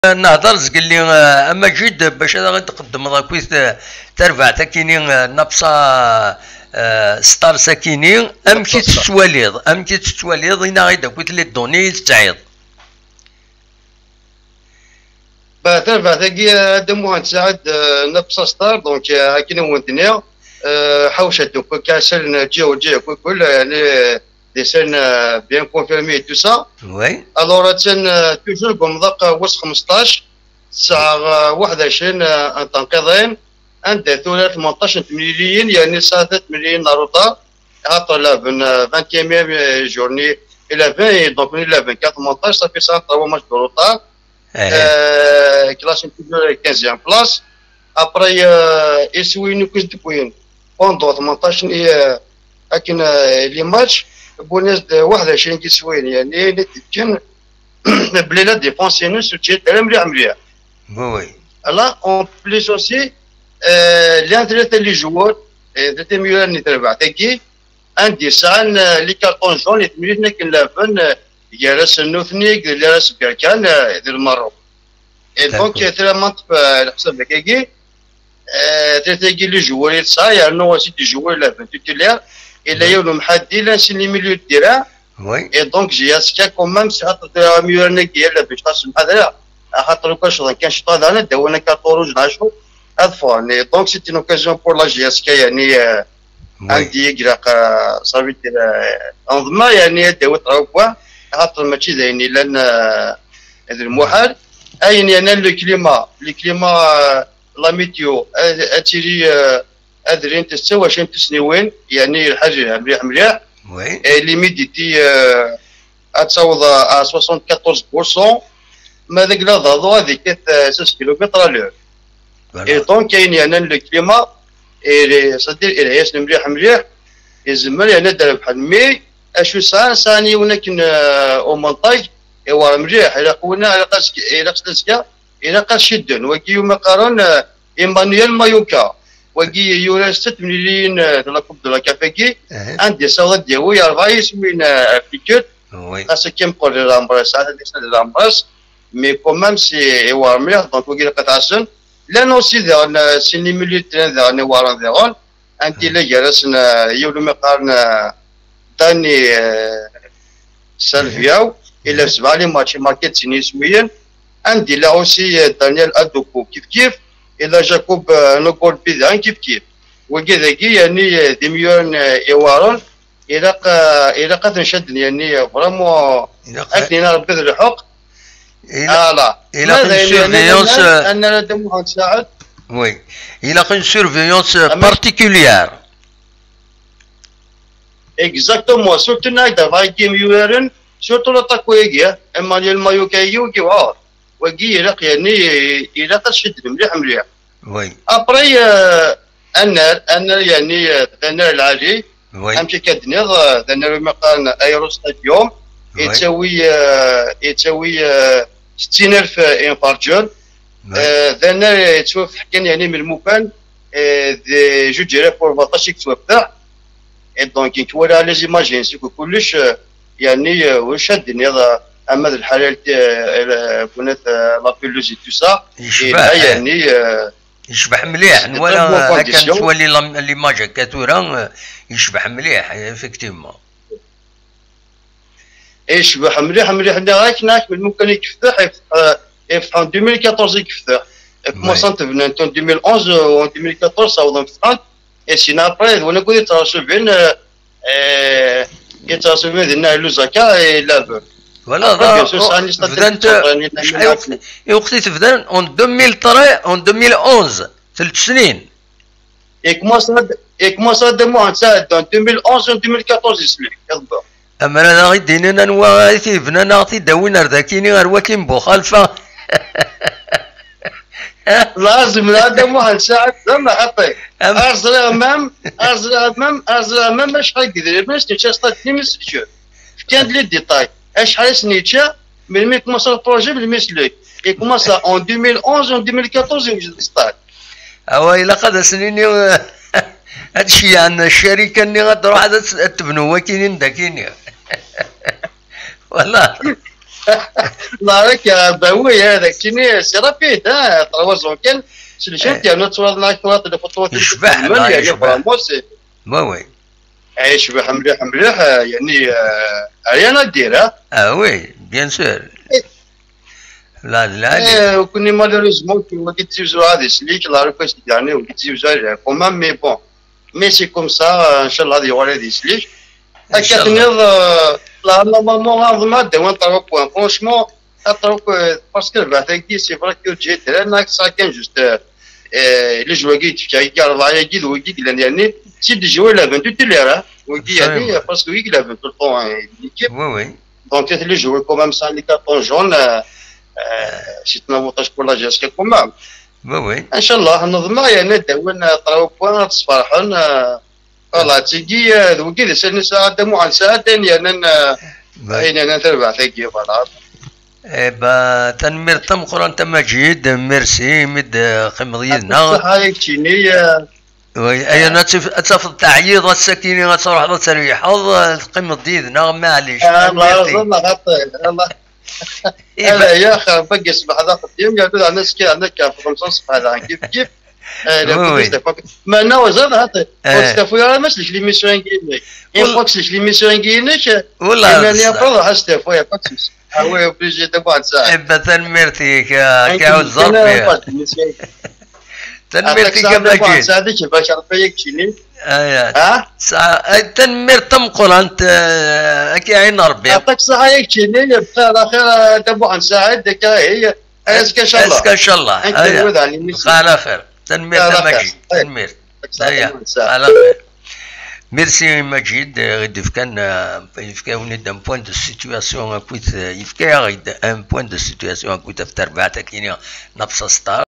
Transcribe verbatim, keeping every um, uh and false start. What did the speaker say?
Nehder zgelli, eh, a Majid, bac ad aɣ-d-tqeddmeḍ akkit, eh, tarbaɛt akini, eh, Napsa, eh, Stars akini, amek i tt-tettwaliḍ? Amek i tt-tettwaliḍ? Ini-aɣ-d akkit les données i tesɛiḍ. Bah, tarbaɛt-agi, eh, a Dda Muḥend Saɛid, eh, Napsa Star, donc, eh, akken i wen-d-nniɣ, eh, ḥawca d ukul, kan salen ǧiɣ u ǧiɣ ukul, eh, yani, des scènes, euh, bien confirmées et tout ça. Oui. Alors, attan, euh, toujours deg umḍaq, euh, wis xmesṭac, tesɛa, euh, waḥed u ɛecrin, euh, n tenqiḍin, anda tura tmenṭac n temliliyin, yani tesɛa tlatin temliliyin n retard, axaṭer laɛben, euh, vingtième journée, et la vingt, et donc, la vingt-quatre tmenṭac, ça fait ça trois matchs de retard. Euh, classé toujours quinzième place. Après, euh, iswi n ukes d win. Pendant tmenṭac n, euh, akken, euh, les matchs, wwin-as-d waḥed u ɛecrin n yiswiyen, yani, la d-yekken belli la défense-ines ur teǧǧi ara mliḥ mliḥ. Oui, oui. Là, en plus aussi, euh, llan tlata les joueurs, euh, tlata imyurar n terbaɛt-agi, anda yesɛan, euh, les cartons jaunes, i temliliyin akken laɛben, euh, gar-asen nutni, d Liras Berkan, euh, di Lmerruk. Et donc, d'accord, euh, tella ma neṭṭef, euh, leḥsab akkagi, euh, tlata-agi les joueurs i tesɛa, yernu aussi des joueurs laɛben titulaires, yella yiwen umḥaddi, llan sin les milieux de terrain. Oui. Et donc, J S K quand même, c'est xaṭer tura amyurar-agi yella bac xas mḥadra, axaṭer lukan cḍen kan ciṭuḥ daɣen, ad d-awin carton rouge neɣ acu, ad ffɣen. Et donc, c'est une occasion pour la J S K, yani, euh, oui, anda i ilaq, euh, ça veut dire, euh, anḍma, yani, ad d-tawi trois points, axaṭer mačči d ayen yellan, euh, d lmuḥal. Ayen yernan le climat, le climat, euh, la météo, ad, ad tili, euh, ad rint ttawa cin tusniwin, yani lḥal mliḥ mliḥ. Oui. Et l'humidité, euh, ad taweḍ à soixante-quatorze pour cent, ma deg la ḍaḍu ad ikkat, euh, six kilomètres à l'heure. Voilà. Et donc, ayen yernan le climat, et les, c'est-à-dire, ilha-yasen mliḥ mliḥ, izmer yani ad rebḥen. Mais, acu sɛan, sɛan yiwen akken, euh, umenṭag, iwar mliḥ, ilaq winna, ilaq ad s-, ilaq s-, ilaq ad cidden. Wagi yumi qqaren, euh, Emmanuel Mayuka. Wagi yura s temliliyin, euh, de la Coupe de la caf-agi, anda yessaweḍ ad d-yawi rebɛa yiswiyen, euh, ɣef tikkelt. Oui. Xas akka meqqer di leɛmer-is, sɛa tadist di leɛmer-is, mais quand même, c'est iwar mliḥ, donc wagi ilaq ad t-ɛassen. Llan aussi daɣen, euh, sin les milieux de terrain daɣen iwaren daɣen, anda yella gar-asen, euh, yiwen umi qqaren, euh, Dani, euh, Salvia, ila sebɛa les matchs, imarka-d sin yiswiyen. Anda yella aussi, euh, Daniel Adoko, kif kif. Ila Jacob, euh, Nogolbi daɣen, kif kif. Wagi dagi, yani, euh, d imyuren, euh, iwaren. Ilaq, euh, ilaq ad ten-cadden, yani, euh, vraiment, ilaq, akken yenna Rebbi d lḥeqq. Ilaq, voilà. Ilaq une surveillance, euh, annar Dda Muḥend Saɛid. Oui. Ilaq une surveillance, euh, particulière. Exactement. Surtout nag da vay game yuraren, surtout l'attaque-agi, Emmanuel Mayuka-agi, wagi, wa. Wagi ilaq, yani, ilaq ad cidden mliḥ mliḥ. Oui. Après, euh, annar, annar, yani, euh, d annar lɛali. Oui. Amek akka d-nniḍ, euh, d annar umi qqaren Aero Stadium. Oui. Yettawi, euh, yettawi, euh, settin alef, euh, infarǧen. Oui. Euh, d annar yettwafteḥ kan, yani, mi lmukan, euh, d juǧ alaf u rbeɛṭac i yettwafteḥ. Et donc, nekk walaɣ les images-ines, kullec, euh, yani, euh, ulac ad d-tiniḍ, euh, ama d lḥala, euh, la pelouse et tout ça. Yecbeḥ, eh. Yani, euh, yecbeḥ mliḥ. Nwala, euh, akken nettwali la, l'image akka tura, euh, yecbeḥ mliḥ, effectivement. Yecbeḥ mliḥ, mliḥ, nniɣ-ak, nniɣ-ak, melmi kan i yefteḥ, yefteḥ, euh, yefteḥ en deux mille quatorze i yefteḥ. Commencent bnan en deux mille onze, euh, en deux mille quatorze, ssawḍen fetḥen. Et sinon après, d win akked yettṛasubin, euh, euh, yettṛasubin dinna Luzaka et Labeur. Voilà, après, bien sûr, ça, bdant, acḥal i weqt-, i weqt i tebdan? En deux mille treize, en deux mille onze, telt snin. Et commencent, et commencent Dda Muḥend Saɛid en deux mille onze, en deux mille quatorze, yeslek, iḍebber. Amer ad aɣ-id-inin anwa i t-yebnan, aɣ-t-id-awin ar dakini, ar wakin buxalfa. Lazem, la, Dda Muḥend Saɛid, d amaḥaṭi. Ar ẓriɣ mam, ar ẓriɣ mam, ar ẓriɣ mam acḥal n yedrimen i s-nečča stade-nni mi s-nečča. Fkan-d les détails. Acḥal i s-nečča, melmi i commence le projet, melmi yeslek. I commence en deux mille onze, en deux mille quatorze, yewjed stade. Awa, ilaq ad asen-nini, ad ceyyɛen ccarika-nni, ad truḥ ad, ad tebnu wakini n dakini. Voilà. La rek, ben oui, hein, d keččini, c'est rapide, hein, trois ans kan, c'est le chef, yerna ttwalaḍ neɣ kra tlefuṭuwat. Yecbeḥ, la, yecbeḥ. Vraiment, c'est... Oui, oui. Eh, yecbeḥ mliḥ, mliḥ, eh, yani, eh, rien à dire, hein. Ah oui, bien sûr. Eh. La, la, eh, kuni, malheureusement, kuni wagi ttiwzuɛ ad islik, la rek, yani, wagi ttiwzuɛ, quand même, mais bon. Mais c'est comme ça, euh, inchallah, ad yuɣal ad islik. Akka tenniḍ, euh, la, normalement, ad ma d-awin trois points. Franchement, trois points, parce que le vingt-cinq, c'est vrai que j'ai très, ça, juste, euh, euh, les joueurs qui, qui, qui, qui, qui, qui, qui, qui, qui, si tu jouais le vingt, tu l'as, hein. Oui, il y a des, parce que oui, il avait tout le temps, hein, l'équipe. Oui, oui. Donc, les joueurs quand même, ça, les cartons jaunes, euh, euh, c'est un avantage pour la G S K quand même. Oui, oui. Inchallah, neḍmeɛ, yani, ad d-awin, euh, trois points, ad sferḥen, euh, voilà, tigi, euh, d wigi d sani Saɛid Muḥend Saɛid, ayen yernan, euh, ayen yernan tarbaɛt-agi, voilà. Eh ben, tanemmirt tameqqrant a Maǧid, merci imi d-teqqimeḍ yid-neɣ. Ṣṣeḥḥa i keččini, euh, oui, ayen ad taf-, ad tafeḍ teɛyiḍ ass-akini ad truḥeḍ ad terwiḥeḍ, eh, teqqimeḍ-d yid-neɣ, maɛlic, ah, tanemmirt-ik. Xaṭi, Allah. Eh, ala, ben, ya xir, bagi ṣṣbeḥ d axeddim, yernu daɣen ass-a, yerna akka, ɣef xemsa ṣṣbeḥ daɣen, kif kif. Eh, la, oui, oui. Meɛna wazal, xaṭi, eh, ur testafu ara ma selek l'émission-agi-inek. Une fois que selek l'émission-agi-inek, wala, yenna-ni après, ruḥ ad testafu, ya, pas de souci. Ah oui, obligé de voir ça. Eh ben, tanemmirt-ik, ah, ad k-iɛuzz Rebbi. Tanemmirt-ik a Maǧid. Saɛid, kifak Rebbi, yak keččini. Aya. Ha? Sa-, ay, tanemmirt tameqqrant, eh, ad k-iɛin Rebbi. Yeɛṭik ṣṣeḥḥa, yak keččini, bxir, axir, eh, a Muḥend Saɛid, akka ihi, azekka inchallah. Azekka inchallah. Aya. Bxir, axir. Tanemmirt a Maǧid. Tanemmirt. Aya. Bxir, axir. Merci Maǧid, eh, i d-yefkan, eh, yefka-awen-id un point de situation akkit, eh, yefka-aɣ-id un point de situation akkit ɣef terbaɛt-agi-nni n Absa Star.